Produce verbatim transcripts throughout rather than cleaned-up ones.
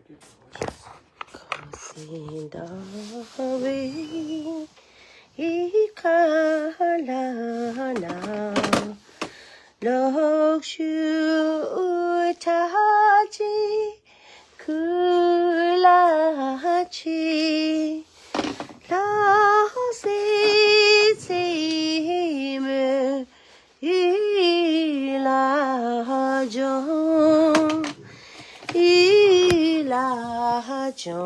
ཁ་སེང་ཟླ་བའི་ཁ་ལ་ན། ལོག་ཞུ་ཐག་ཅིག་ཁུ་ལ་ཆེ། ལྷ་སའི་མཚན་མོ་ཡིད་ལ་འཇོ། ཡིད་ལ་འཇོ།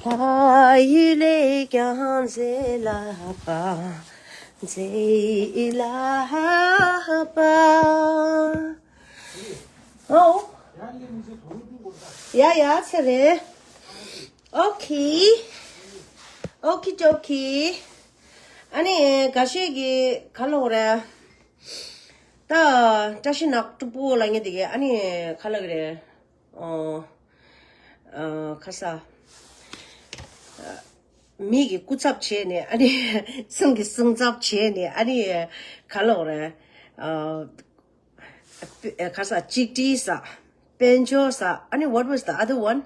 ལྷ་ཡུལ་ལས་ཀྱང་མཛེས་ལ་བ། མཛེས་ལ་བ། ཨོ། ཡ་ཡ་ཚེ་རེད། ཨོ་ཁེ། ཨོ་ཁེ་ཨོ་ཁེ། ཨ་ནི་འགའ་ཤས་ཀྱིས་ག་ལབ་རེད། ད་བཀྲ་ཤིས་ནག་སྤྲུག་པོ་ལབ་མཁན་དེ་གས་ཨ་ནི་ག་ལབ་ཀྱི་རེད། ཨོ། ཨ། ཁ་ས། མི་གི་སྐུ་ཚབ་བྱས་ནས་ཨ་ནི་སེམས་ཀྱི་སེམས་ཚབ་བྱས་ནས་ཨ་ནི་ག་ལབ་རེད། ཨ། ཁ་ས་གཅིག་སྒྲིལ་ས། དཔལ་འབྱོར་ས། ཨ་ནི་what was the other one?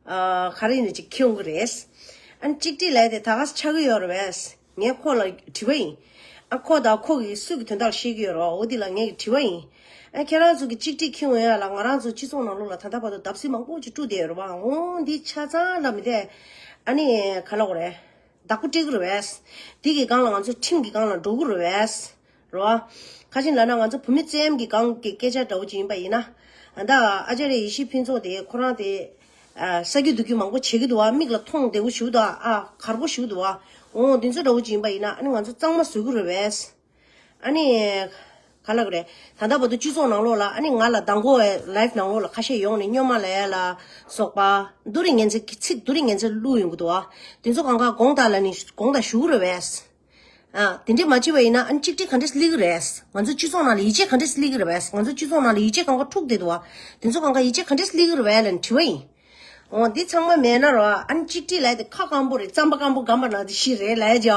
ཨ། ག་རེ་ཡིན་ནའི་ཅིག་ཁྱོང་གི་རེད། ཨ་ནི་གཅིག་སྒྲིལ་ལབ་དེ་ད་ག་ས་ཆགས་ཀྱི་ཡོད་རེད་པས། ངས་ཁོ་ལ་དྲི་བ་ཡིན། ཨ། ཁོ་དང་ཁོ་གི་སུ་གི་དོན་དག་ཤེས་ཀྱི་ཡོད་རེད་པ། འོ་འདི་ལ་ངས་ཀྱི་དྲི་བ་ཡིན། ཨ། ཁྱེད་རང་ཚོ་གི་གཅིག་སྒྲིལ་ཁྱོང་ཡོད་ལ་ང་རང་ཚོ་སྤྱི་ཚོགས་ནང་ལོགས་ལ་ད་ལྟ་བར་དུ་བརྡབ་གསིག་མང་པོ་ཅིག་བསྐྲུན་བསྡད་ཡོད་རེད་པ། འོ་འདི་ཆ་ཚང་ལ་མི་བལྟས། ཨ་ནི་ག་ལབ་དགོས་རེད། བདག་པོ་སྤྲད་ཀྱི་རེད་པས། འདི་གི་སྒང་ལ་ང་ཚོ་ཁྲིམས་ཀྱི་སྒང་ལ་འགྲོ་གི་རེད་པས། རེད་པ། ཁ་ཅིག་ལབ་ན་ང་ཚོ་བུད་མེད་བཙན་གྱི་སྒང་གི་སྐད་ཆ་འདྲ་བོ་ཅིག་ཡིན་པ་ཡིན་ན། ཨ། ད་ཨ་ཅརྱ་ཡེ་ཤེས་ཕུན་ཚོགས་དེ་ཁོ་རང་དེ། ཨ། ས་རྒྱུ་འདུག་རྒྱུ་མང་པོ་བྱེད་ཀྱི་འདུག་པ། མིག་ལ་མཐོང་བདེ་པོ་ཞིག་འདུག་པ། ཨ། གར་པོ་ཞིག་འདུག་པ། འོ་འདི་ཚོ་འདྲ་བོ་ཅིག་ཡིན་པ་ཡིན་ན་ཨ་ནི་ང་ཚོ་གཙང་མ་བཟོ་གི་རེད་པས། ཨ་ནི་ག་ལབ་དགོས་རེད། ད་ལྟ་བར་དུ་སྤྱི་ཚོགས་ནང་ལོགས་ལ་ཨ་ནི་ང་ལ་མདང་དགོང་ལའིབ་ནང་ལོགས་ལ་ཁ་ཤས་ཡོང་ནས་སྨྱོན་མ་ལབ་ཡ་ལ་སོགས་པ་སྡུག་རུས་ངན་ཚད་ཀྱི་ཚིག་སྡུག་རུས་ངན་ཚད་བླུགས་ཡོང་གི་འདུག་པ། དེ་ཚོ་གང་ག་དགོངས་དག་ལབ་ནས་དགོངས་དག་ཞུ་གི་རེད་པས། ཨ། དེ་འདྲས་མ་བྱས་པ་ཡིན་ན་ཨ་ནི་གཅིག་སྒྲིལ་ག་འདྲས་སླེབས་ཀྱི་རེད། ང་ཚོ་སྤྱི་ཚོགས་ནང་ལ་ཡིད་ཆེས་ག་འདྲས་སླེབས་ཀྱི་རེད་པས། ང་ཚོ་སྤྱི་ཚོགས་ནང་ལ་ཡིད་ཆེས་གང་ག་འཁྲུགས་བསྡད་འདུག་པ། དེ་ཚོ་གང་ག་ཡིད་ཆེས་ག་འདྲས་སླེབས་ཀྱི་རེད་པས་ལབ་ནས་དྲི་བ་ཡིན། འོ་འདི་ཚང་མ་མེད་ན་རོ། ཨ་ནི་གཅིག་སྒྲིལ་ལབ་དེ་ཁ་སྐམ་པོ་རེད། རྩམ་པ་སྐམ་པོ་སྐམ་པ་ནང་དེ་ཤི་རེད་ལབ་ཡ་ཅིག་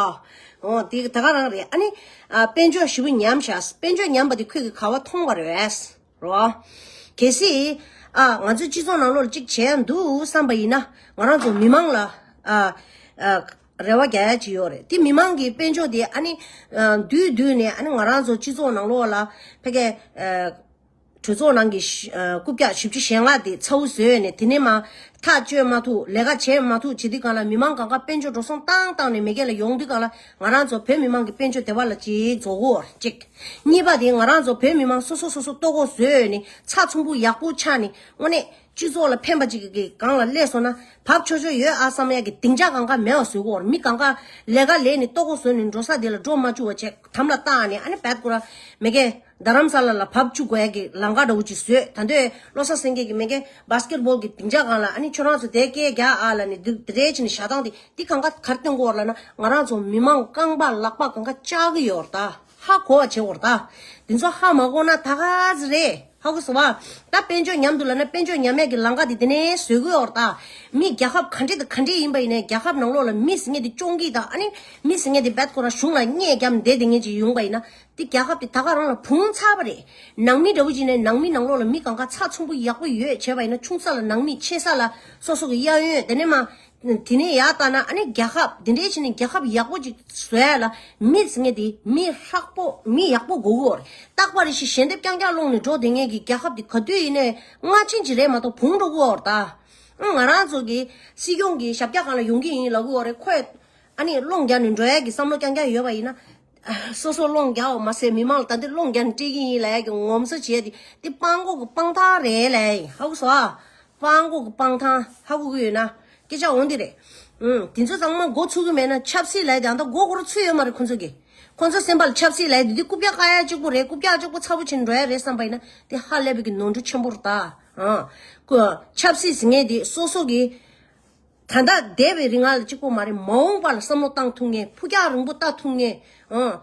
འོ་འདི་ད་ག་རང་རེད། ཨ་ནི། ཨ། དཔལ་འབྱོར་ཞེ་པོ་ཉམས་ཤག་དཔལ་འབྱོར་ཉམས་པ་དེ་ཁོས་ཀྱི་ག་པར་མཐོང་བ་རེད་པས། རོ། གལ་སྲིད། ཨ། ང་ཚོའི་སྤྱི་ཚོགས་ནང་ལོགས་ལ་གཅིག་བྱས་འདུག་བསམ་པ་ཡིན་ན་ང་རང་ཚོ་མི་མང་ལ། ཨ། ཨ། རེ་བ་རྒྱག་ཡ་ཅིག་ཡོད་རེད། དེ་མི་མང་གི་དཔལ་འབྱོར་དེ་ཨ་ནི། ཨ། བསྡུས་བསྡུས་ནས་ཨ་ནི་ང་རང་ཚོ་སྤྱི་ཚོགས་ནང་ལོགས་ལ་ཕ་གི། ཨ། གྲོས་ཚོགས་ནང་གི་ཤི། ཨ། རྐུབ་བཀྱག་བཞི་བཅུ་ཞེ་ལྔ་དེ་ཚ་བོ་བཟོས་ནས་དེ་ནས་མར་ཐག་གཅོད་མ་ཐུབ། ལས་ཀ་བྱེད་མ་ཐུབ་བྱེད་དུས་སྒང་ལ་མི་མང་གང་ག་དཔལ་འབྱོར་འགྲོ་སོང་བཏང་བཏང་ནས་མ་གི་ལ་ཡོང་དུས་སྒང་ལ་ང་རང་ཚོ་བོད་མི་མང་གི་དཔལ་འབྱོར་བདེ་བ་ལ་ཅིག་རྫོགས་ཀྱི་ཡོད་རེད་གཅིག་གཉིས་པ་དེ་ང་རང་ཚོ་བོད་མི་མང་སོ་སོ་སོ་སོ་ལྟོ་གོས་བཟོས་ནས་ཚགས་ཚུད་པོ་ཡག་པོ་ཆགས་ནས་དངོས་གནས་སྤྱི་ཚོགས་ལ་ཕན་པ་ཅིག་གི་སྒང་ལ་སླེབས་སོང་ན་བབ་ཆོག་ཆོག་ཡོད་ཨ་བསམ་ཡ་གི་སྡིངས་ཆ་གང་ག་མེད་པ་བཟོས་ཀྱི་ཡོད་རེད། མི་གང་ག་ལས་ཀ་ལས་ནས་ལྟོ་གོས་བཟོས་ནས་འགྲོ་ས་དེ་ལ་འགྲོ་མ་བཅུག་པ་བྱས་དམ་ལ་བཏགས་ནས་ཨ་ནི་བད་ཀོ་ར་མ་གི། རྡ་རམ་ས་ལ་ལ་བབ་བཅུག་དགོས་ཡ་གི་ལམ་ཁ་འདྲ་བོ་ཅིག་བཟོས། ད་འདོད་བློ་བཟང་སེང་གེ་གི་མ་གི་བྷ་སི་ཀེ་ཊི་བྷོལ་གི་སྡིངས་ཆ་སྒང་ལ་ཨ་ནི་ཁྱོད་རང་ཚོ་དེ་སྐད་རྒྱག་ཨ་ལབ་ནས་འདི་འདི་འདྲས་བྱས་ནས་བཞག་སྟངས་དེ་འདི་གང་ག་ག་རེ་སྟོན་གྱི་ཡོད་རེད་ལབ་ན་ང་རང་ཚོ་མི་མང་རྐང་པ་ལག་པ་གང་ག་བཅག་གི་ཡོད་རེད་ད། ཧ་གོ་བ་བྱེད་དགོས་རེད་ད། འདི་ཚོ་ཧ་མ་གོ་ན་ད་ག་ཟེ་རེད། ཧ་གོ་སོང་བ། ད་དཔལ་འབྱོར་ཉམས་འདུག་ལབ་ན་དཔལ་འབྱོར་ཉམས་ཡ་གི་ལམ་ཁ་དེ་དེ་ནས་བཟོས་གི་ཡོད་རེད་ད། མི་རྒྱལ་ཁབ་ག་འདྲས་དང་ག་འདྲས་ཡིན་པ་ཡིན་ནའི་རྒྱལ་ཁབ་ནང་ལོགས་ལ་མི་ཟེར་མཁན་དེ་སྐྱོང་གི་དང་ཨ་ནི་མི་ཟེར་མཁན་དེ་བད་ཀོ་ར་གཞུང་ལ་བརྙས་བརྒྱབ་བསྡད་དེ་མཁན་ཅིག་ཡོང་པ་ཡིན་ན། འདི་རྒྱལ་ཁབ་དེ་ད་ག་རང་ལ་བུང་ཚར་བ་རེད། ནང་མི་འདྲ་བོ་ཅིག་ནས་ནང་མི་ནང་ལོགས་ལ་མི་གང་ག་ཚགས་ཚུད་པོ་ཡག་པོ་ཡོད་བྱས་པ་ཡིན་ན་ཆུང་ས་ལ་ནང་མི་ཆེ་ས་ལ་སོ་སོ་གི་གཡས་གཡོན་དེ་ནས་མ། དེ་ནས་ཡར་བལྟས་ན་ཨ་ནི་རྒྱལ་ཁབ་དེ་འདྲས་བྱས་ནས་རྒྱལ་ཁབ་ཡག་པོ་ཅིག་བཟོ་ཡ་ལ་མི་ཟེར་མཁན་དེ་མི་ཧྲག་པོ་མི་ཡག་པོ་དགོས་ཀྱི་ཡོད་རེད། རྟག་པར་ཞིག་ཞལ་འདེབས་རྐྱང་རྐྱང་སློང་ནས་འགྲོ་བསྡད་མཁན་གྱི་རྒྱལ་ཁབ་དེ་ག་དུས་ཡིན་ནའི་སྔ་ཕྱི་ཅིག་རེད་མ་གཏོགས་བུང་འགྲོ་གི་ཡོད་རེད་ད། ཨང་། ང་རང་ཚོ་གི་སྲིད་སྐྱོང་གི་ཞབས་བཀྱག་སྒང་ལ་ཡོང་གི་ཡིན་ལབ་ཀྱི་ཡོད་རེད། ཁོས་ཨ་ནི་སློང་རྒྱག་ནས་འགྲོ་ཡ་གི་བསམ་བློ་རྐྱང་རྐྱང་ཡོད་པ་ཡིན་ན། སོ་སོ་སློང་རྒྱག་འོ་མ་ཟད་མི་མང་ལ་ད་འདི་སློང་རྒྱག་ནས་སྤྲད་ཀྱི་ཡིན་ལབ་ཡ་གི་ངོམ་སོ་བྱས་ཏེ་འདི་སྤྲང་པོ་གི་སྤྲང་ཐག་རེད་ལབ་ཡ་ཡིན། ཧ་གོ་སོང་ཨ། སྤྲང་པོ་གི་སྤྲང་ཐག་ཧ་གོ་གི་ཡོད་ན་སྐད་ཆ་འོང་འདི་རེད། ཨང་། དེ་ཚོ་ཚང་མ་མགོ་ཚོས་ཀྱི་མེད་ན་ཆབ་སྲིད་ལབ་ཡ་དེ་ཨ་ད་མགོ་སྐོར་ཚོད་ཡོད་མ་རེད་ཁོ་ཚོ་གི། ཁོ་ཚོ་སེམས་པ་ལ་ཆབ་སྲིད་ལབ་ཡ་དེ་འདི་རྐུབ་བཀྱག་བཀག་ཡ་གཅིག་པོ་རེད། རྐུབ་བཀྱག་གཅིག་པོ་ཚ་པོ་བྱས་ནས་འགྲོ་ཡ་རེད་བསམ་པ་ཡིན་ན་དེ་ཧ་ལས་པའི་གི་ནོར་འཁྲུལ་ཆེན་པོ་རེད་ད། ཨང་། ཁོ་ཆབ་སྲིད་ཟེར་མཁན་དེ་སོ་སོ་གི། ད་ལྟ་འདས་པའི་རིང་ལ་གཅིག་པོ་མ་རེད། མ་འོངས་པ་ལ་བསམ་བློ་བཏང་ཐུབ་མཁན། ཕུགས་རྒྱང་རིང་པོ་ལྟ་ཐུབ་མཁན། ཨང་།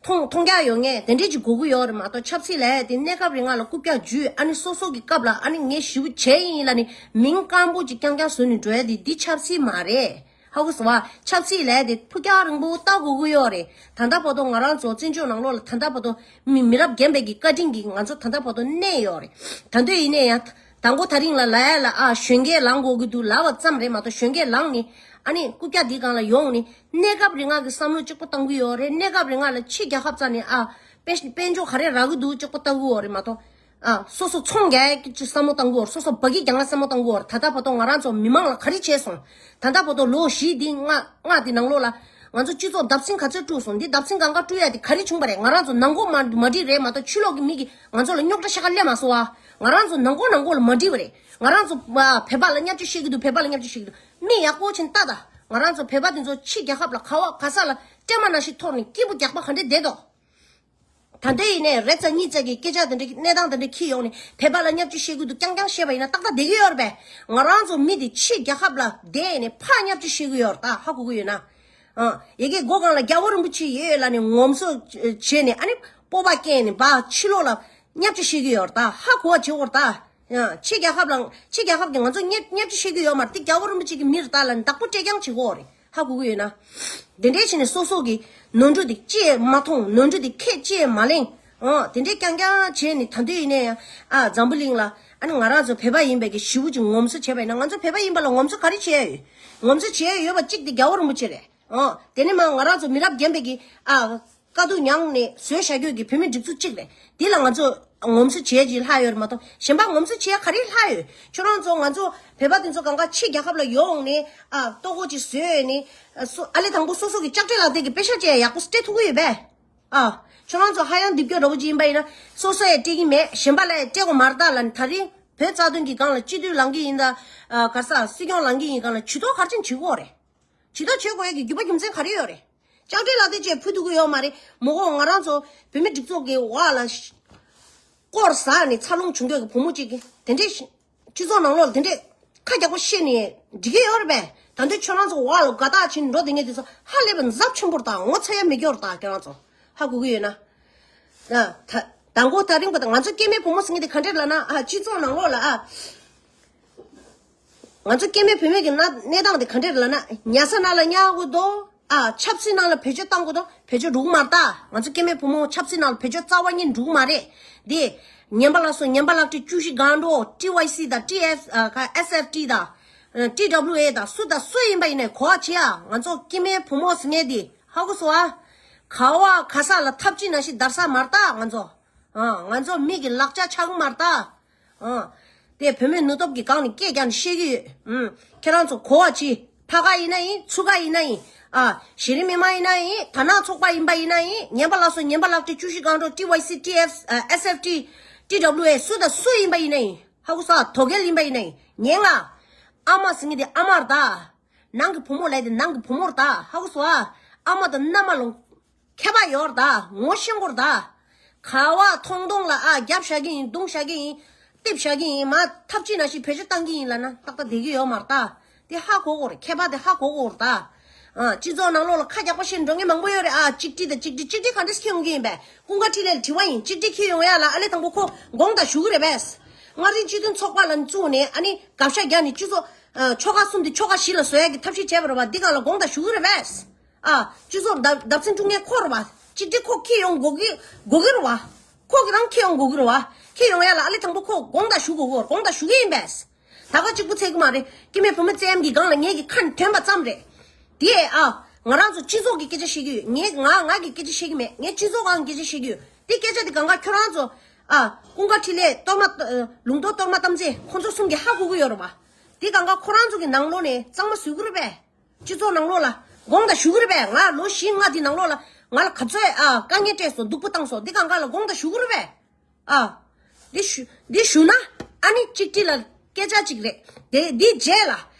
མཐོང་མཐོང་རྒྱ་ཡོད་མཁན་དེ་འདྲས་ཅིག་དགོས་ཀྱི་ཡོད་རེད་མ་གཏོགས་ཆབ་སྲིད་ལབ་ཡ་དེ་གནས་སྐབས་རིང་ལ་རྐུབ་བཀྱག་འཇུས་ཨ་ནི་སོ་སོ་གི་སྐབས་ལ་ཨ་ནི་ངས་ཞེ་པོ་བྱས་ཡིན་ལབ་ནས་མིང་སྐམ་པོ་ཅིག་རྐྱང་རྐྱང་བཟོས་ནས་འགྲོ་ཡ་དེ་འདི་ཆབ་སྲིད་མ་རེད། ཧ་གོ་སོང་བ། ཆབ་སྲིད་ལབ་ཡ་དེ་ཕུགས་རྒྱང་རིང་པོ་ལྟ་དགོས་ཀྱི་ཡོད་རེད། ད་ལྟ་བར་དུ་ང་རང་ཚོ་བཙན་བྱོལ་ནང་ལོགས་ལ་ད་ལྟ་བར་དུ་མི་མི་རབས་རྒན་པའི་གི་བཀའ་དྲིན་གྱིས་ང་ཚོ་ད་ལྟ་བར་དུ་གནས་ཡོད་རེད། ད་དུང་ཡིན་ན་ཡང་། དང་པོ་དེ་རིང་ལ་ལབ་ཡ་ལ་ཨ་གཞོན་སྐྱེས་ལངས་དགོས་ཀྱི་འདུག་ལབ་པ་ཙམ་རེད་མ་གཏོགས། གཞོན་སྐྱེས་ལངས་ནས་ཨ་ནི་རྐུབ་བཀྱག་འདིའི་སྒང་ལ་ཡོང་ནས་གནས་སྐབས་རིང་ང་གི་བསམ་བློ་གཅིག་པོ་བཏང་གི་ཡོད་རེད། གནས་སྐབས་རིང་ང་ལ་ཕྱི་རྒྱལ་ཁབ་རྩ་ནས་ཨ་དཔེ་དཔལ་འབྱོར་ག་རེ་རག་གི་འདུག་གཅིག་པོ་ལྟ་གི་ཡོད་རེད་མ་གཏོགས། ཨ་སོ་སོ་ཚོང་རྒྱག་གི་བསམ་བློ་བཏང་གི་ཡོད་རེད། སོ་སོ་འབའ་གི་རྒྱག་ན་བསམ་བློ་བཏང་གི་ཡོད་རེད། ད་ལྟ་བར་དུ་ང་རང་ཚོ་མི་མང་ལ་ག་རེ་བྱས་སོང་། ད་ལྟ་བར་དུ་ལོ་བཞི་འདི་ལྔ་ལྔ་འདི་ནང་ལོགས་ལ་ང་ཚོ་སྤྱི་ཚོགས་བརྡབ་གསིག་ག་ཚོད་བསྐྲུན་སོང་། འདི་བརྡབ་གསིག་གང་ག་བསྐྲུན་ཡ་དེ་ག་རེ་བྱུང་བ་རེད། ང་རང་ཚོ་ནང་ཁུལ་མ་མ་འགྲིག་རེད་མ་གཏོགས་ཕྱི་ལོགས་ཀྱི་མི་གིས་ང་ཚོ་ལ་རྙོག་དྲ་ཤ་ཁ་སླེབས་མ་སོང་བ། ང་རང་ཚོ་ནང་ཁུལ་ནང་ཁུལ་ལ་མ་འགྲིག་པ་རེད། ང་རང་ཚོ་བ་བོད་པ་ལ་བརྙས་བཅོས་བཤད་ཀྱི་འདུག་བོད་པ་ལ་བརྙས་བཅོས་བཤད་ཀྱི་འདུག་མིག་ཡག་པོ་བྱས་ནས་ལྟ་ད། ང་རང་ཚོ་བོད་པ་དེ་ཚོ་ཕྱི་རྒྱལ་ཁབ་ལ་ཁ་བ་ག་ས་ལ་སྲན་མ་ནང་བཞིན་འཐོར་ནས་སྐྱིད་པོ་རྒྱག་པ་ག་འདྲས་བསྡད་འདུག་ད་ལྟ་ཡིན་ནའི་རེ་ཙམ་གཉིས་ཙམ་གྱི་སྐད་ཆ་དེ་འདྲ་གནས་སྟངས་དེ་འདྲ་འཁྱེར་ཡོང་ནས་བོད་པ་ལ་བརྙས་བཅོས་བཤད་ཀྱི་འདུག་རྐྱང་རྐྱང་བཤད་པ་ཡིན་ན་ཏག་ཏག་བསྡད་ཀྱི་ཡོད་རེད་པས། ང་རང་ཚོ་མི་དེ་ཕྱི་རྒྱལ་ཁབ་ལ་བསྡད་ནས་ཕར་བརྙས་བཅོས་བཤད་ཀྱི་ཡོད་རེད་ད། ཧ་གོ་གི་ཡོད་ན། ཨ་ཡ་གི་སྒོ་སྒང་ལ་རྒྱལ་བ་རིན་པོ་ཆེ་ཡོད་ལབ་ནས་ངོམ་སོ་བྱས་ནས་ཨ་ནི་སྤོབས་པ་སྐྱེས་ནས་བ་ཕྱི་ལོགས་ལ་བརྙས་བཅོས་བཤད་ཀྱི་ཡོད་རེད་ད། ཧ་གོ་བ་བྱེད་དགོས་རེད་ད། ཡང་ཕྱི་རྒྱལ་ཁབ་ལ་ཕྱི་རྒྱལ་ཁབ་ཀྱིས་ང་ཚོ་བརྙས་བརྙས་བཅོས་བཤད་ཀྱི་ཡོད་མ་རེད། འདི་རྒྱལ་བ་རིན་པོ་ཆེ་གི་མི་རེད་ད་ལབ་ནས་བདག་པོ་སྤྲད་རྐྱང་བྱེད་ཀྱི་ཡོད་རེད། ཧ་གོ་གི་ཡོད་ན། དེ་འདྲའི་བྱས་ནས་སོ་སོ་གི་ནོར་འཁྲུལ་དེ་ཅི་ཡང་མ་མཐོང་། ནོར་འཁྲུལ་དེ་ཁས་ཅི་ཡང་མ་ལེན། ཨོ་དེ་འདྲའི་རྐྱང་རྐྱང་བྱས་ནས་ད་དུང་ཡིན་ནའི་ཡང་ཨ་འཛམ་བུ་གླིང་ལ་ཨ་ནི་ང་རང་ཚོ་བོད་པ་ཡིན་པའི་གི་ཞེ་པོ་ཅིག་ངོམ་སོ་བྱས་པ་ཡིན་ན། ང་ཚོ་བོད་པ་ཡིན་པ་ལ་ངོམ་སོ་ག་རེ་བྱས་ཡོད། ངོམ་སོ་བྱས་ཡོད་པ་གཅིག་དེ་རྒྱལ་བ་རིན་པོ་ཆེ་རེད། ཨོ་དེ་ནས་མ་ང་རང་ཚོ་མི་རབས་རྒན་པའི་གི་ཨ་དཀའ་སྡུག་མྱངས་ནས་བཟོས་བཞག་རྒྱུ་གི་བོད་མི་སྒྲིག་འཛུགས་གཅིག་རེད། དེ་ལ་ང་ཚོ་ངོམ་སོ་བྱས་ཀྱི་ལྷག་ཡོད་རེད་མ་གཏོགས་གཞན་པ་ངོམ་སོ་བྱས་ག་རེ་ལྷག་ཡོད། ཁྱོད་རང་ཚོ་ང་ཚོ་བོད་པ་དེ་ཚོ་གང་ག་ཕྱི་རྒྱལ་ཁབ་ལ་ཡོང་ནས་ཨ་ལྟོ་གོས་ཅིག་བཟོས་ནས་ཨ་སོ་ཨ་ལེ་དང་པོ་སོ་སོ་གི་ལྕགས་སྤྲེལ་ལགས་དེ་གི་པེ་ཤ་ཅིག་ཡག་པོ་སྤྲད་ཐུབ་ཀྱི་ཡོད་པས། ཨ་ཁྱོད་རང་ཚོ་ཧ་ཡང་རྡིབ་སྐྱོ་འདྲ་པོ་ཅིག་ཡིན་པ་ཡིན་ན་སོ་སོ་ཡང་སྤྲད་ཀྱི་མེད། གཞན་པ་ལ་ཡང་སྤྲད་དགོས་མ་རེད་ད་ལབ་ནས། ད་རིང་བོད་རྩ་དོན་གྱི་སྒང་ལ་སྤྱི་འཐུས་ལངས་ཀྱི་ཡིན་ད། ཨ་ག་ས་སྲིད་སྐྱོང་ལངས་ཀྱི་ཡིན་སྒང་ལ་ཇུས་གཏོགས་ག་རེ་བྱེད་ཀྱི་ཡོད་རེད། ཇུས་གཏོགས་བྱེད་དགོས་ཡ་གི་རྒྱུ་མ་རྒྱུ་མཚན་ག་རེ་ཡོད་རེད། ལྕགས་སྤྲེལ་ལགས་དེ་བཅས་ཕུད་ཐུབ་ཀྱི་ཡོད་མ་རེད། མོ་གོ་ང་རང་ཚོ་བོད་མི་སྒྲིག་འཛུགས་ཀྱི་འོག་ལ་སྐོར་ཟ་ནས་འཚར་ལོངས་བྱུང་མཁན་གྱི་བུ་མོ་གཅིག་གིས་དེ་འདྲས་སྤྱི་ཚོགས་ནང་ལོགས་ལ་དེ་འདྲས་ཁ་རྒྱག་པོ་བཤད་ནས་འགྲིག་གི་ཡོད་རེད་པས། ད་འདི་ཁྱོད་རང་ཚོ་འོག་ལ་དགའ་ཐག་ཕྱིན་འགྲོ་དེ་ངས་དེ་ཚོ་ཧ་ལས་པའི་འཛབ་ཆེན་པོ་རེད་ད། ངོ་ཚ་ཡ་མེད་སྐྱོ་རེད་ད། ཁྱོད་རང་ཚོ་ཧ་གོ་གི་ཡོད་ན། ད་དང་པོ་ད་རིང་པ་ད་ང་ཚོ་སྐྱེ་དམན་བུ་མོ་ཟེར་མཁན་དེ་ག་འདྲས་ལབ་ན་ཨ་སྤྱི་ཚོགས་ནང་ལོགས་ལ་ཨ། ང་ཚོ་སྐྱེ་དམན་བུད་མེད་ཀྱི་གནས་གནས་སྟངས་དེ་ག་འདྲས་ལབ་ན། ཉལ་ས་ནང་ལ་ཉལ་དགོས་འདུག་ཨ་ཆབ་སྲིད་ནང་ལ་བེད་སྤྱོད་བཏང་དགོས་འདུག་བེད་སྤྱོད་འགྲོ་གི་མ་རེད་ད། ང་ཚོ་སྐྱེ་དམན་བུ་མོ་ཆབ་སྲིད་ནང་ལ་བེད་སྤྱོད་རྩ་བ་ཉིད་འགྲོ་གི་མ་རེད། འདི་ཉན་པ་ལ་སོ་ཉན་པ་ལག་བྲིས་བཅུ་བཞི་སྒང་དྲུག་ཊི་ཝའི་སི་དང་ཊི་ཨེཕ་ཨ་ཨེསི་ཨེཕ་ཊི་དང་ཊི་ཌབ་ལིའུ་ཨེ་དང་སུ་དང་སུ་ཡིན་པ་ཡིན་ནའི་གོ་བ་བྱེད་ཨ། ང་ཚོ་སྐྱེ་དམན་བུ་མོ་ཟེར་མཁན་འདི་ཧ་གོ་སོང་ཨ། ག་བ་ག་ས་ལ་ཐབས་ཅིག་ནང་བཞིན་བརྡར་ས་མ་རེད་ད་ང་ཚོ། ཨ་ང་ཚོ་མི་གི་ལག་ཆ་ཆགས་གི་མ་རེད་ད། ཨ། དེ་བུད་མེད་ནུས་སྟོབས་ཀྱི་སྒང་ནས་སྐད་རྒྱག་ནས་བཤད་ཀྱི་ཡོད། ཨུམ། ཁྱེད་རང་ཚོ་གོ་བ་གྱིས། ཕ་ག་ཡིན་ན་ཡིན། ཚུ་ག་ཡིན་ན་ཡིན། ཨ། གཞི་རིམ་མི་མང་ཡིན་ན་ཡིན། དར་ནག་ཚོགས་པ་ཡིན་པ་ཡིན་ན་ཡིན། ཉན་པ་ལགས་སོ་ཉན་པ་ལག་བྲིས་བཅུ་བཞི་སྒང་དྲུག་ཊི་ཝའི་སི་ཊི་ཨེཕ་ཨ་ཨེསི་ཨེཕ་ཊི་ཊི་ཌབ་ལིའུ་ཨེ་སུ་དང་སུ་ཡིན་པ་ཡིན་ན་ཡིན། ཧ་གོ་སོང་ཨ། དོལ་རྒྱལ་ཡིན་པ་ཡིན་ན་ཡིན། ཉན་ང་། ཨ་མ་ཟེར་མཁན་དེ་ཨ་མ་རེད་ད། ནང་གི་བུ་མོ་ལབ་དེ་ནང་གི་བུ་མོ་རེད་ད། ཧ་གོ་སོང་ཨ། ཨ་མ་དང་མནའ་མ་ལ་ཁྱད་པར་ཡོད་རེད་ད། ངོ་ཤེས་དགོས་རེད་ད། ག་བ་ཐོང་ཐོང་ལ་ཨ་རྒྱབ་བཞག་གི་ཡིན། བརྡུང་བཞག་གི་ཡིན། རྡེབ་བཞག་གི་ཡིན། མ་ཐབས་ཅིག་ནང་བཞིན་བེད་སྤྱོད་བཏང་གི་ཡིན་ལབ་ན་ཏག་ཏག་བསྡད་ཀྱི་ཡོད་མ་རེད་ད། དེ་ཧ་གོ་དགོས་རེད། ཁྱད་པར་དེ་ཧ་གོ་དགོས་རེད་ད། ཨ། སྤྱི་ཚོགས་ནང་ལོགས་ལ་ཁ་རྒྱག་པ་བཤད་འགྲོ་མཁན་མང་པོ་ཡོད་རེད་ཨ། གཅིག་སྒྲིལ་དང་གཅིག་སྒྲིལ། གཅིག་སྒྲིལ་ག་འདྲས་འཁྱེར་ཡོང་གི་ཡིན་པས། ཀུན་དགའ་འཕྲིན་ལས་ལ་དྲི་བ་ཡིན། གཅིག་སྒྲིལ་འཁྱེར་ཡོང་ཡ་ལ་ཨ་ལེ་དང་པོ་ཁོ་དགོངས་དག་ཞུ་གི་རེད་པས། མངའ་རིས་སྤྱི་མཐུན་ཚོགས་པ་ལ་བཙུགས་ནས་ཨ་ནི་དགག་བཞག་རྒྱག་ནས་སྤྱི་ཚོགས་ཨ་ཆོལ་ཁ་གསུམ་དེ་ཆོལ་ཁ་བཞི་ལ་བཟོ་ཡ་གི་ཐབས་ཤེས་བྱས་པ་རེད་པ། འདི་སྒང་ལ་དགོངས་དག་ཞུ་གི་རེད་པས། ཨ། སྤྱི་ཚོགས་བརྡབ་བརྡབ་གསིག་འཁྲུག་མཁན་ཁོ་རེད་པ། གཅིག་སྒྲིལ་ཁོ་འཁྱེར་ཡོང་དགོས་ཀྱི་དགོས་ཀྱི་རེད་པ། ཁོ་གི་རང་འཁྱེར་ཡོང་དགོས་ཀྱི་རེད་པ། འཁྱེར་ཡོང་ཡ་ལ་ཨ་ལེ་དང་པོ་ཁོ་དགོངས་དག་ཞུ་དགོས་ཀྱི་རེད། དགོངས་དག་ཞུ་གི་ཡིན་པས། ད་ག་གཅིག་པུ་ཚད་ཀྱི་མ་རེད། སྐྱེ་དམན་བུ་མོ་བཙན་གྱི་སྒང་ལ་ངེད་ཀྱི་ཁ་ནས་ཐོན་པ་ཙམ་རེད། དེ་ཨ། ང་རང་ཚོ་སྤྱི་ཚོགས་ཀྱི་སྐད་ཆ་བཤད་ཀྱི་ཡོད། ངས་ང་ང་གི་སྐད་ཆ་བཤད་ཀྱི་མེད། ངས་སྤྱི་ཚོགས་སྒང་གི་སྐད་ཆ་བཤད་ཀྱི་ཡོད། དེ་སྐད་ཆ་དེ་གང་ག་ཁྱོད་རང་ཚོ་ཨ་ཀུན་དགའ་འཕྲིན་ལས་གཏོར་མ་ལུང་རྟོགས་གཏོར་མ་གཏམ་ཚེ་ཁོ་ཚོ་གསུམ་གྱིས་ཧ་གོ་གི་ཡོད་རེད་པ། དེ་གང་ག་ཁོ་རང་ཚོ་གི་ནང་ལོགས་ནས་གཙང་མ་བཟོ་གི་རེད་པས། སྤྱི་ཚོགས་ནང་ལོགས་ལ་དགོངས་དག་ཞུ་གི་རེད་པས། ང་ལོ་བཞི་ལྔ་དེ་ནང་ལོགས་ལ་ང་ལ་ག་ཚོད་ཨ་དཀའ་ངལ་སྤྲད་སོང་། སྡུག་པོ་བཏང་སོང་། དེ་གང་ག་ལ་དགོངས་དག་ཞུ་གི་རེད་པས། ཨ། འདི་ཞུ་འདི་ཞུ་ན་ཨ་ནི་གཅིག་སྒྲིལ་ལ་སྐད་ཆ་གཅིག་རེད། དེ་འདི་རྗེས་ལ་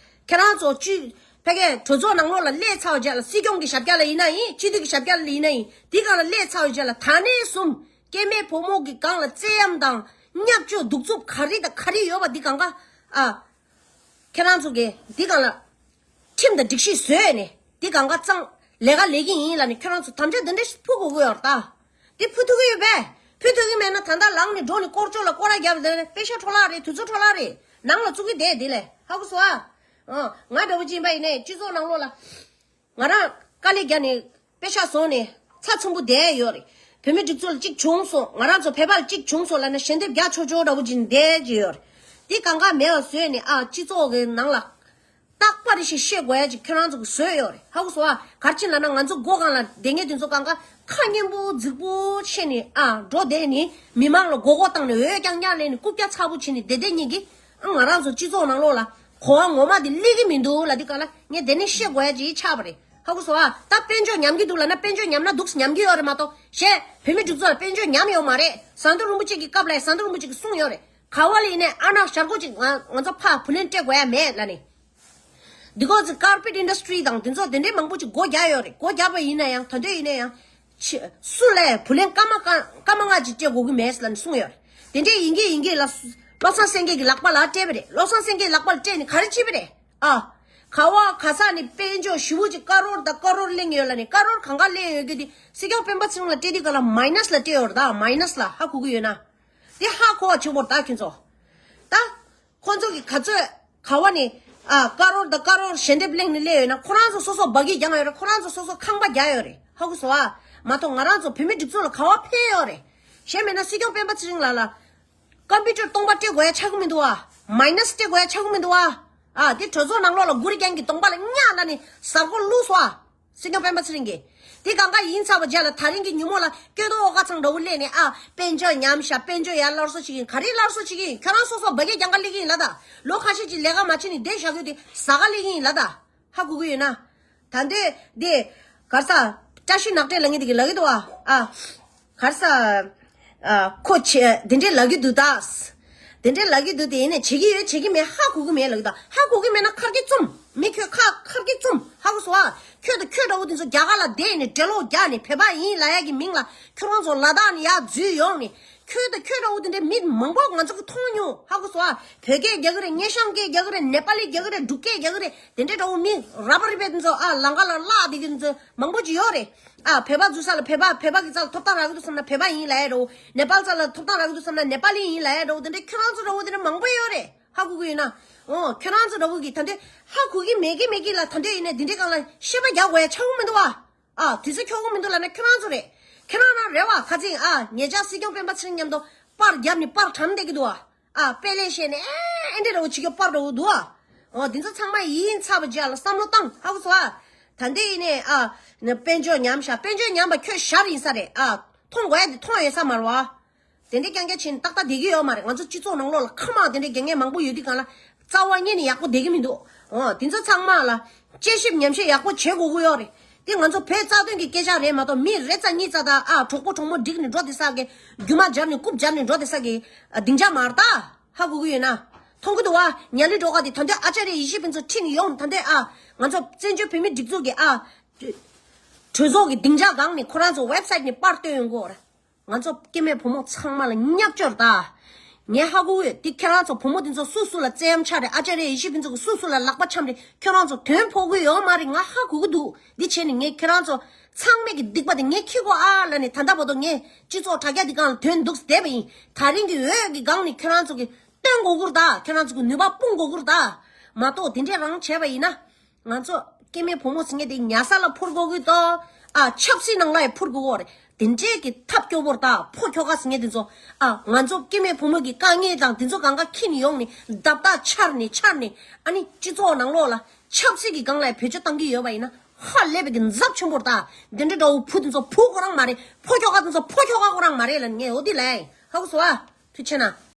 ཁྱེད་རང་ཚོ་སྤྱི་ཕ་གིའི་གྲོས་ཚོགས་ནང་ལོགས་ལ་སླེབས་ཚར་བའི་རྗེས་ལ་སྲིད་སྐྱོང་གི་ཞབས་བཀྱག་ལ་ཡིན་ན་ཡིན། སྤྱི་འཐུས་ཀྱི་ཞབས་བཀྱག་ལ་ཡིན་ན་ཡིན། འདི་སྒང་ལ་སླེབས་ཚར་བའི་རྗེས་ལ་ད་ནས་བཟུང་སྐྱེ་དམན་བུ་མོ་གི་སྒང་ལ་བཙན་གཡེམ་དང་བརྙས་བཅོས་གདུག་རྩུབ་ག་རེ་དང་ག་རེ་ཡོད་པ་འདི་གང་ག་ཨ། ཁྱེད་རང་ཚོ་གིས་འདི་སྒང་ལ་ཁྲིམས་དང་སྒྲིག་གཞི་བཟོས་ནས་འདི་གང་ག་གཙང་ལས་ཀ་ལས་ཀྱི་ཡིན་ལབ་ནས་ཁྱོད་རང་ཚོ་དམ་བཅའ་འདི་འདྲ་ཞིག་ཕུལ་དགོས་ཀྱི་ཡོད་རེད་ད། འདི་ཕུལ་ཐུབ་ཀྱི་ཡོད་པས། ཕུལ་ཐུབ་ཀྱི་མེད་ན་ད་ལྟ་ལངས་ནས་འགྲོ་ནས་སྐོར་ཅོག་ལ་སྐོར་ར་བརྒྱབ་ནས་པེ་ཤ་འཕྲོ་བརླག་རེད། དུས་ཚོད་འཕྲོ་བརླག་རེད། ནང་ལ་བཙུགས་ཀྱི་བསྡད་འདི་ལས་ཧ་གོ་སོང་ཨ། ཨ། ང་འདྲ་བོ་ཅིག་ཡིན་པ་ཡིན་ནའི་སྤྱི་ཚོགས་ནང་ལོགས་ལ་ང་རང་དཀའ་ལས་བརྒྱབ་ནས་པེ་ཤ་བཟོས་ནས་ཚ་ཚོམ་པོ་བསྡད་ཡོད་རེད། བོད་མི་སྒྲིག་འཛུགས་ལ་གཅིག་བྱུང་སོང་། ང་རང་ཚོ་བོད་པ་ལ་གཅིག་བྱུང་སོང་ལབ་ན་ཞལ་འདེབས་རྒྱག་ཆོག་ཆོག་འདྲ་བོ་ཅིག་བསྡད་ཀྱི་ཡོད་རེད། དེ་གང་ག་མེད་པ་བཟོས་ནས་ཨ་སྤྱི་ཚོགས་ཀྱི་ནང་ལ་རྟག་པར་ཞིག་བཤད་དགོས་ཡ་ཅིག་ཁྱོད་རང་ཚོ་གི་བཟོས་ཡོད་རེད། ཧ་གོ་སོང་ཨ། ག་རེ་བྱས་ལབ་ན་ང་ཚོ་སྒོ་སྒང་ལ་བསྡད་མཁན་དེ་ཚོ་གང་ག་ཁ་སྙན་པོ་རྫིག་པོ་བྱས་ནས་ཨ་འགྲོ་བསྡད་ནས་མི་མང་ལ་མགོ་སྐོར་བཏང་ནས་འོས་རྐྱང་རྐྱང་ལེན་ནས་རྐུབ་བཀྱག་ཚ་པོ་བྱས་ནས་བསྡད་བསྡད་མཁན་གྱི་ཨ་ང་རང་ཚོ་སྤྱི་ཚོགས་ནང་ལོགས་ལ་གོ་བ་ངོ་མ་དེ་སླེབས་ཀྱི་མི་འདུག་ལབ། དེ་ག་ལ་ངས་དེ་ནས་བཤད་དགོས་ཡ་ཅིག་ཆགས་པ་རེད། ཧ་གོ་སོང་ཨ། ད་དཔལ་འབྱོར་ཉམས་ཀྱི་འདུག་ལབ་ན་དཔལ་འབྱོར་ཉམས་ན་འདུག་ཉམས་ཀྱི་ཡོད་རེད་མ་གཏོགས་གཞན་བོད་མི་སྒྲིག་འཛུགས་ལ་དཔལ་འབྱོར་ཉམས་ཡོད་མ་རེད། ཟམ་གདོང་རིན་པོ་ཆེ་གི་སྐབས་ལ་ཟམ་གདོང་རིན་པོ་ཆེ་གིས་གསུངས་ཡོད་རེད། ག་བ་ལ་ཡིན་ནའི་ཨ་ནག་ཞར་གོ་ཅིག་ང་ང་ཚོ་ཕ་བུ་ལོན་སྤྲད་དགོས་ཡ་མེད་ལབ་ནས། འདི་གོ་ཚི་ཀར་པེ་ཊི་ཨིན་ཌ་སི་ཊི་རི་དང་དེ་ཚོ་དེ་འདྲའི་མང་པོ་ཅིག་སྒོ་རྒྱག་ཡོད་རེད། སྒོ་རྒྱག་པ་ཡིན་ན་ཡང་ད་འདོད་ཡིན་ན་ཡང་ཆི་སུ་ལས་བུ་ལོན་སྐར་མ་སྐར་སྐར་མ་ལྔ་ཅིག་སྤྲད་དགོས་ཀྱི་མེད་ལབ་ནས་གསུངས་ཡོད་རེད། དེ་འདྲའི་ཡིན་གྱི་ཡིན་གྱི་ལ་བློ་བཟང་སེང་གེ་གི་ལག་པ་ལ་སྤྲད་པ་རེད། བློ་བཟང་སེང་གེ་ལག་པ་ལ་སྤྲད་ནས་ག་རེ་བྱས་པ་རེད། ཨ། ག་བ་ག་ས་ནས་དཔལ་འབྱོར་ཞེ་པོ་ཅིག་ཀ་རོར་དང་ཀ་རོར་གླེང་ཡོད་ལབ་ནས་ཀ་རོར་གང་ག་གླེང་ཡོད་རྒྱུ་དེ་སྲིད་སྐྱོང་སྤེན་པ་ཚེ་རིང་ལ་སྤྲད་དུས་ག་ལ་མའི་ནས་ལ་སྤྲད་ཡོད་རེད། ད་མའི་ནས་ལ་ཧ་གོ་གི་ཡོད་ན། དེ་ཧ་གོ་བ་བྱེད་དགོས་རེད་ད་ཁྱོད་ཚོ། ད་ཁོ་ཚོ་གི་ག་ཚོད་ག་བ་ནས་ཨ་ཀ་རོར་དང་ཀ་རོར་ཞལ་འདེབས་གླེང་ནས་སླེབས་ཡོད་ན་ཁོ་རང་ཚོ་སོ་སོ་སྦ་གི་རྒྱག་ཡོད་རེད། ཁོ་རང་ཚོ་སོ་སོ་ཁང་པ་རྒྱག་ཡོད་རེད། ཧ་གོ་སོང་ཨ། མ་གཏོགས་ང་རང་ཚོ་བོད་མི་སྒྲིག་འཛུགས་ལ་ག་བ་ཕན་ཡོད་རེད། གཞན་མེད་ན་སྲིད་སྐྱོང་སྤེན་པ་ཚེ་རིང་ལགས་ལ། ཀམ་པུ་ཊར་སྟོང་པ་སྤྲད་དགོས་ཡ་ཆགས་ཀྱི་མི་འདུག་ཨ། མའི་ནས་སྤྲད་དགོས་ཡ་ཆགས་ཀྱི་མི་འདུག་ཨ། ཨ་དེ་གྲོས་ཚོགས་ནང་ལོགས་ལ་གུ་རི་རྒྱན་གྱི་གདོང་པ་ལ་གཉའ་ལ་ནི་གཟར་མགོ་བླུགས་སོང་ཨ། སྲིད་སྐྱོང་སྤེན་པ་ཚེ་རིང་གིས། དེ་གང་ག་ཡིན་ཚར་བ་རྗེས་ལ་ད་རིང་གི་ཉིན་མོ་ལ་སྐྱོ་དོ་ཨོ་ཁ་ཚང་འདྲ་བོ་སླེབས་ནས་ཨ་དཔལ་འབྱོར་ཉམས་ཤག་དཔལ་འབྱོར་ཡར་སླར་གསོ་བྱེད་ཀྱི་ཡིན། ག་རེ་སླར་གསོ་བྱེད་ཀྱི་ཡིན། ཁྱོད་རང་སོ་སོ་སྦ་གས་རྒྱང་ག་སླེབས་ཀྱི་ཡིན་ལ་ད། ལོ་ཁ་ཤས་ཅིག་ལས་ཀ་མ་བྱེད་ནས་བསྡད་བཞག་རྒྱུ་དེ་ཟ་ག་སླེབས་ཀྱི་ཡིན་ལ་ད། ཧ་གོ་གི་ཡོད་ན། ད་འདོད་དེ། གར་ས། བཀྲ་ཤིས་ནག་ཁྲེ་ལ་ངེད་དེ་གི་ལ་གི་དུ་ཨ། ཨ། གར་ས། ཨ། ཁོ་ཆེ་དེ་འདྲའི་ལ་གི་དུ་ད། དེ་འདྲའི་ལ་གི་དུ་དེ་ཡིན་ནས་བྱེད་ཀྱི་ཡོད་བྱེད་ཀྱི་མེད་ཧ་གོ་གི་མེད་ལ་གི་ད། ཧ་གོ་གི་མེད་ན་ཁར་གི་བཙུམ། མི་ཁྱོད་ཁ་ཁར་གི་བཙུམ། ཧ་གོ་སོང་ཨ། ཁྱོད་དང་ཁྱོད་འདྲ་བོ་དེ་ཚོ་རྒྱ་གར་ལ་བསྡད་ནས་འགྲེ་ལོག་རྒྱག་ནས་བོད་པ་ཡིན་ལབ་ཡ་གི་མིང་ལ་ཁྱོད་རང་ཚོ་ལ་དྭགས་ནས་ཡར་འཛུལ་ཡོང་ནས། ཁྱོད་དང་ཁྱོད་འདྲ་བོ་དེ་འདྲའི་མི་མང་པོ་ང་ཚོ་གི་མཐོང་མྱོང་། ཧ་གོ་སོང་ཨ། བོད་སྐད་རྒྱག་གི་རེད། སྙེ་ཤང་སྐད་རྒྱག་གི་རེད། ནེ་པ་ལི་རྒྱག་གི་རེད། འབྲུག་སྐད་རྒྱག་གི་རེད། དེ་འདྲའི་འདྲ་བོ་མི་ར་པ་རི་པའི་དེ་ཚོ་ཨ་ལང་ཀ་ལ་བརླག་བསྡད་ཀྱི་དེ་ཚོ་མང་པོ་ཅིག་ཡོད་རེད། ཨ་བོད་པ་འཛུལ་ས་ལ་བོད་པ་བོད་པ་གི་རྩ་ལ་ཐོབ་ཐང་རག་གི་འདུག་བསམ་ན་བོད་པ་ཡིན་ལབ་ཡ་འདྲ་བོ། ནེ་པ་ལ་རྩ་ལ་ཐོབ་ཐང་རག་གི་འདུག་བསམ་ན་ནེ་པ་ལི་ཡིན་ལབ་ཡ་འདྲ་བོ། དེ་འདྲའི་ཁྱོད་རང་ཚོ་འདྲ་བོ་དེ་འདྲ་མང་པོ་ཡོད་རེད། ཧ་གོ་གི་ཡོད་ན། ཨོ་ཁྱོད་རང་ཚོ་འདྲ་བོ་གི་ད་འདོད་ཧ་གོ་གི་མེད་གི་མེད་གི་ལ་ད་འདོད་ཡིན་ན་དེ་འདྲའི་སྒང་ལ་བཤད་པ་རྒྱག་དགོས་ཡ་ཆགས་ཀྱི་མི་འདུག་ཨ། ཨ་དེ་ཚོ་ཁྱོད་གོ་མི་འདུག་ལབ་ན་ཁྱོད་རང་ཚོ་རེད། ཁྱོད་རང་རང་རེད་བ། ཁ་ཚིག་ཨ་ཉེ་ཆར་སྲིད་སྐྱོང་སྤེན་པ་ཚེ་རིང་མཉམ་དུ་པར་བརྒྱབ་ནས་པར་གྲམ་བསྡད་ཀྱི་འདུག་ཨ། ཨ་དཔེ་ལེན་བཤད་ནས་ཨེ་ཨེ་འདྲ་འདྲ་བོ་བྱེད་རྒྱུ་པར་འདྲ་བོ་འདུག་ཨ། ཨོ་འདི་ཚོ་ཚང་མ་ཡིན་ཚར་བ་རྗེས་ལ་བསམ་བློ་བཏང་། ཧ་གོ་སོང་ཨ། ད་འདི་ཡིན་ནས་ཨ་ནི་དཔལ་འབྱོར་ཉམས་ཤག་དཔལ་འབྱོར་ཉམས་པ་ཁྱོད་ཞར་ཡིན་ས་རེད་ཨ། མཐོང་དགོས་ཡ་འདི་མཐོང་ཡོད་ས་མ་རེད་བ། དེ་འདྲའི་རྐྱང་རྐྱང་བྱས་ནས་ཏག་ཏག་བསྡད་ཀྱི་ཡོད་མ་རེད། ང་ཚོ་སྤྱི་ཚོགས་ནང་ལོགས་ལ་ཁ་མང་དེ་འདྲའི་རྒྱག་མཁན་མང་པོ་ཡོད་དུས་གང་ལ་རྩ་བ་ཉིད་ནས་ཡག་པོ་བསྡད་ཀྱི་མི་འདུག་ཨོ་དེ་ཚོ་ཚང་མ་ལ་དཔྱད་ཞིབ་ཉམས་ཞིབ་ཡག་པོ་བྱེད་དགོས་ཀྱི་ཡོད་རེད། དེ་ང་ཚོ་བོད་རྩ་དོན་གྱི་སྐད་ཆ་རེད་མ་གཏོགས་མི་རེ་རྩ་གཉིས་རྩ་དང་ཨ་གྲོགས་པོ་གྲོགས་མོ་བསྒྲིགས་ནས་འགྲོ་བསྡད་ས་གི་རྒྱུ་མ་སྦྱར་ནས་རྐུབ་སྦྱར་ནས་འགྲོ་བསྡད་ས་གི་སྡིངས་ཆ་མ་རེད་ད། ཧ་གོ་གི་ཡོད་ན། མཐོང་གི་འདུག་བ། ཉ་ལི་སྒྲོལ་དཀར་དེ་ད་འདོད་ཨ་ཅཱརྱ་ཡེ་ཤེས་ཕུན་ཚོགས་ཁྲིད་ནས་ཡོང་ད་འདོད་ཨ། ང་ཚོ་བཙན་བྱོལ་བོད་མི་སྒྲིག་འཛུགས་ཀྱི་ཨ། གྲོས་ཚོགས་ཀྱི་སྡིངས་ཆ་སྒང་ནས་ཁོ་རང་ཚོ་ཝེབ་སའིཊ་ནས་པར་བཏོན་ཡོང་གི་ཡོད་རེད། ང་ཚོ་སྐྱེ་དམན་བུ་མོ་ཚང་མ་ལ་བརྙས་བཅོས་རེད་ད། ངས་ཧ་གོ་ཡོད་དེ་ཁྱེད་རང་ཚོ་བུ་མོ་དེ་ཚོ་སུ་སུ་ལ་བཙན་གཡེམ་ཆགས་རེད། ཨ་ཅཱརྱ་ཡེ་ཤེས་ཕུན་ཚོགས་ཀྱི་སུ་སུ་ལ་ལག་པ་འཆང་རེད། ཁྱོད་རང་ཚོ་དོན་ཕོག་གི་ཡོད་མ་རེད། ང་ཧ་གོ་གི་འདུག་འདི་བྱས་ནས་ངས་ཁྱེད་རང་ཚོ་ཚང་མས་ཀྱི་སྡིག་པ་དེ་ངས་འཁྱེར་དགོས་ཨ་ལབ་ནས་ད་ལྟ་བར་དུ་ངས་སྤྱི་ཚོགས་དྲ་རྒྱ་འདི་སྒང་ལ་དོན་འདུག་བསྡད་པ་ཡིན། ད་རིང་གི་འོས་ཀྱི་སྒང་ནས་ཁྱོད་རང་ཚོ་གི་སྟོན་དགོས་ཀྱི་རེད་ད། ཁྱོད་རང་ཚོ་གི་ནུས་པ་སྤུངས་དགོས་ཀྱི་རེད་ད། མ་གཏོགས་དེ་འདྲས་རང་བྱས་པ་ཡིན་ན། ང་ཚོ་སྐྱེ་དམན་བུ་མོ་ཟེར་མཁན་དེ་ཉལ་ས་ལ་འཕུར་དགོས་ཀྱི་འདུག་ཨ་ཆབ་སྲིད་ནང་ལ་ཡང་འཕུར་དགོས་ཀྱི་རེད། དེ་འདྲས་ཀྱི་ཐབས་སྐྱོ་པོ་རེད་ད། ཕོ་ཁྱོ་ག་ཟེར་མཁན་དེ་ཚོ་ཨ་ང་ཚོ་སྐྱེ་དམན་བུ་མོ་གི་དཀའ་ངལ་དང་དེ་ཚོ་གང་ག་ཁྱེར་ནས་ཡོང་ནས་རྡབ་རྡབ་འཕྱར་ནས་འཕྱར་ནས་ཨ་ནི་སྤྱི་ཚོགས་ནང་ལོགས་ལ་ཆབ་སྲིད་ཀྱི་སྒང་ལ་ཡང་བེད་སྤྱོད་བཏང་གི་ཡོད་པ་ཡིན་ན་ཧ་ལས་པའི་གི་འཛབ་ཆེན་པོ་རེད་ད། དེ་འདྲས་འདྲ་བོ་བུ་དེ་ཚོ་བུ་ཁོ་རང་མ་རེད། ཕོ་ཁྱོ་ག་དེ་ཚོ་ཕོ་ཁྱོ་ག་ཁོ་རང་མ་རེད་ལབ་ངས་འོ་དེ་ལབ་ཡིན། ཧ་གོ་སོང་ཨ། ཐུགས་རྗེ་ཆེ་གནང་།